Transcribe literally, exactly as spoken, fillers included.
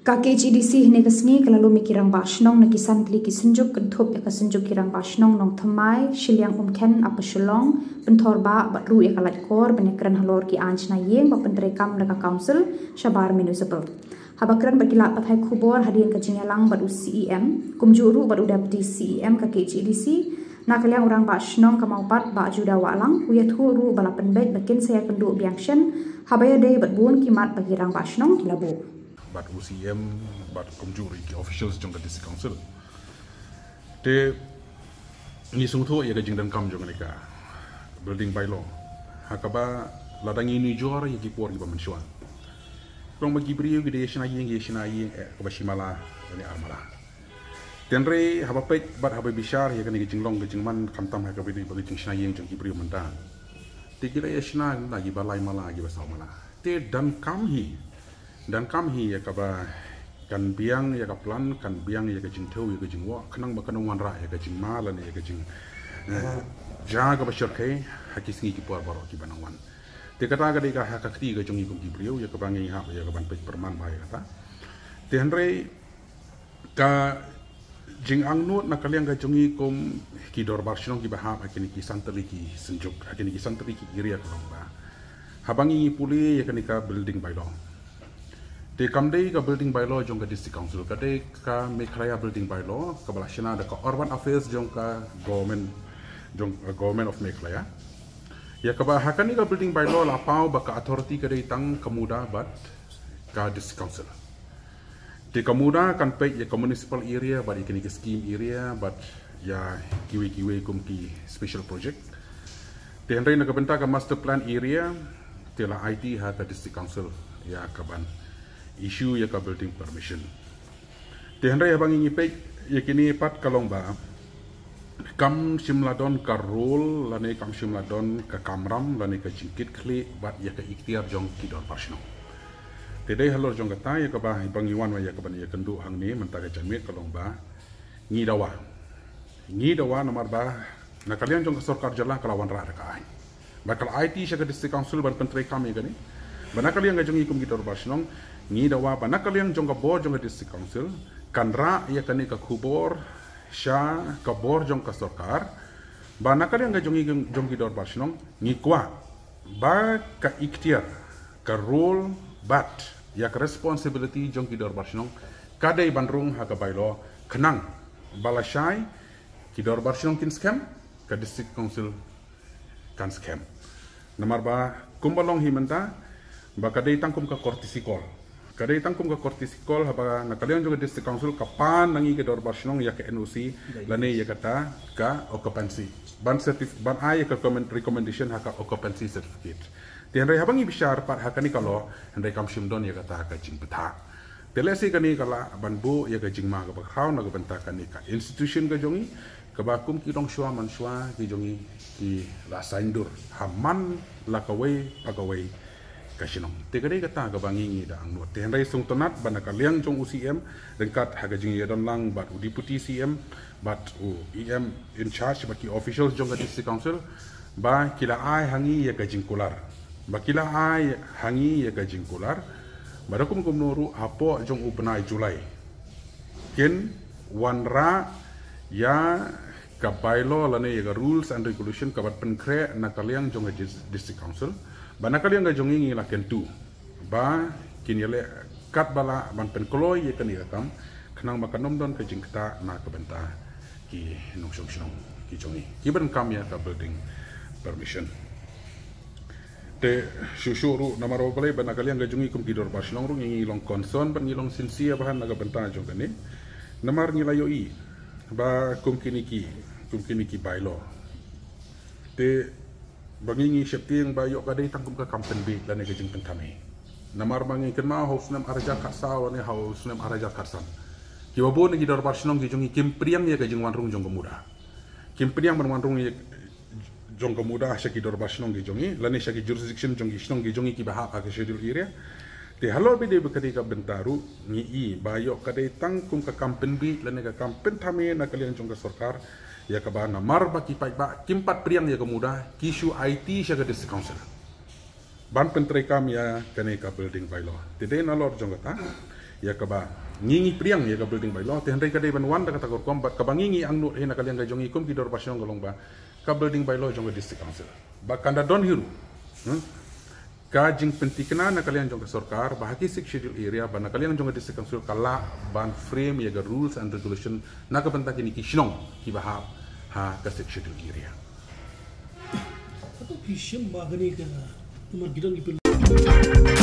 Ka KHADC hynne ka sngi ka la lum ïa ki rangbah shnong na ki san tylli ki synjuk, kynthup ïa ka synjuk ki rangbah shnong Nongthymmai, Shilliang Umkhen, Upper Shillong, Pynthor Bah bad ruh ïa ka Laitkor, ban ïakren halor ki aiñ shna ïing ba pyntreikam da ka Council shabar Municipal. Haba kren bad ki lad pathai khubor hadien ka jingïalang bad u CEM, kumjuh ruh bad u Deputy CEM ka KHADC, na ka liang u rangbah shnong ka Mawpat Bah Judah Wahlang, u ïathuh ruh ba la pynbeit ba kin sa ïakynduh biang shen haba ïadei bad bun ki mat ba ki rangbah shnong ki la buh. Bad u CEM, bad kumjuh ruh ki officials jong ka District Council. Te ngi sngewthuh ïa ka jingdonkam jong kane ka Building Bylaw, ha kaba lada ngi nujor ïa ki por kiba mynshuwa, ka long ba ki briew ki dei ïa shna ïing, ïa shna ïing eh kaba shi mala lane ar mala. Hynrei haba peit bad haba bishar ïa kane ka jinglong ka jingman, khamtam ha kaba ïadei bad ka jingshna ïing jong ki briew mynta, te ki la ïa shna na kiba lai mala, kiba saw mala. Te donkam hi, donkam hi ïa kaba kan biang ïa ka plan, kan biang ïa ka jingthew, ïa ka jingwoh, khnang ba kan ym wanrah ïa ka jingma lane ïa ka jing, eh, jia kaba shyrkhei ha ki sngi ki por baroh kiba nang wan. Te kata ka dei ka ha ka kti ka jong ngi kum ki briew, ïa kaba ngi hap ïa ka ban peit pyrman bha ïa kata. Te hynrei ka jingangnud na ka liang ka jong ngi kum ki dorbar shnong kiba hap ha kine ki san tylli ki synjuk, ha kine ki san tylli ki area, ka long ba haba ngi pule ïa kane ka Building Bylaw, te kam dei ka Building Bylaw jong ka District Council, ka dei ka Meghalaya Building Bylaw kaba la shna da ka Urban Affairs jong ka Government, jong, uh, Government of Meghalaya. Ïa kaba ha kane ka Building Bylaw la paw ba ka authority ka dei tang ka MUDA bad ka District Council. Te ka MUDA kan peit ïa ka municipal area bad ïa kine ki scheme area bad ïa kiwei kiwei kum ki special project. Te hynrei na ka bynta ka master plan area, te la aiti ha ka District Council ïa ka ban issue ïa ka building permission. Te hynrei haba ngi peit ïa kine pat, ka long ba kam shym la don ka rule lane kam shym la don ka kamram lane ka jingkitkhlieh bad ïa ka iktiar jong ki dorbar shnong. Te dei halor jong kata ïa kaba, ba ngi wan ïa ka ban ïakynduh hangne mynta ka janmiet, ka long ba ngi dawa, ngi dawa namar ba na ka liang jong ka sorkar jylla ka la wanrah da ka aiñ, ba ka la aiti sha ka District Council ban pyntreikam ïa kane. Ba na ka liang ka jong ngi kum ki dorbar shnong, ngi dawa ba na ka liang jong ka bor jong ka District Council kan rah ïa kane ka khubor sha ka bor jong ka sorkar. Ba na ka liang ka jong ngi, jong ki dorbar shnong, ngi kwah ba ka iktiar, ka role bad ïa ka responsibility jong ki dorbar shnong ka dei ban rung ha ka bylaw, khnang ba lashai ki dorbar shnong kin skhem, ka District Council kan skhem. Namar ba kumba long hi mynta, ba ka dei tang kum ka courtesy call. Ka dei tang kum ka courtesy call, haba na ka liang jong ka District Council ka pan na ngi ki dorbar shnong ïa ka N O C lane ïa kata ka occupancy, ban certif-, ban ai ïa ka recommend-, recommendation ha ka occupancy certificate. Te hynrei haba ngi bishar pat ha kane ka law, hynrei kam shym don ïa kata ka jingbthah. Te lehse kane ka lah ban buh ïa ka jingma kaba khraw na ka bynta kane ka institution ka jong ngi, kaba kum ki nongshwa manshwa ki jong ngi ki la saiñdur ha man la kawei pa kawei ka shnong. Te ka dei kata kaba ngi, ngi da angnud. Te hynrei sngewtynnat ba na ka liang jong u C M ryngkat ha ka jingïadon lang bad u Deputy C M bad u E M in charge bad ki officials jong ka District Council, ba ki la ai ha ngi ïa ka jingkular, ba ki la ai ha ngi ïa ka jingkular ba da kum kumno ruh hapoh jong u bnai July kin wanrah ïa ka bylaw lane ïa ka rules and regulation ka ban pynkhreh na ka liang jong ka dis-, District Council. Ba na ka liang ka jong ngi, ngi la kyntu ba kin ïaleh katba lah ban pynkloi ïa kane ka kam, khnang ba kan ym don ka jingktah na ka bynta ki nongshong shnong ki jong ngi kiba donkam ïa ka building permission. Te shuh shuh ruh namar ba balei, ba na ka liang ka jong ngi kum ki dorbar shnong ruh ngi, ngi long concern bad ngi long sincere bha na ka bynta jong kane. Namar ngi la ïohi ba kum kine ki, kum kine ki bylaw, te ba ngi, ngi sheptieng ba ïoh ka dei tang kum ka kam pynbiej lane ka jingpynthame. Namar ba ngi kynmaw ha u snem ar hajar khatsaw lane ha u snem ar hajar khatsan, kiba bun na ki dorbar shnong ki jong ngi kim pdiang ïa ka jingwanrung jong ka MUDA. Kim pdiang ban wanrung ïa jong ka MUDA sha ki dorbar shnong ki jong ngi lane sha ki jurisdiction jong ki shnong ki jong ngi kiba hap ha ka schedule area. Te halor ba dei ba ka dei ka bynta ruh ngi i ba ïoh ka dei tang kum ka kam pynbiej lane ka kam pynthame na ka liang jong ka sorkar ïa kaba namar ba ki paidbah kim pat pdiang ïa ka MUDA, ki shu aiti sha ka District Council ban pyntreikam ïa kane ka building bylaw. Te dei nalor jong kata Ïa kaba ngi ngi pdiang ïa ka building bylaw, te hynrei ka dei ban wan da kata ka rukom, bad kaba ngi ngi angnud hi na ka liang ka jong ngi kum ki dorbar shnong ka long ba ka building bylaw jong ka district council ba kan da don hi ruh, hmm? Ka jingpyntikna na ka liang jong ka sorkar ba ha ki sixth schedule area ba na ka liang jong ka district council ka lah ban frame ïa ka rules and regulation na ka bynta kine ki shnong kiba hap ha ka sixth schedule area. Hato phi shem ba kane ka, namar ki don ki pyn-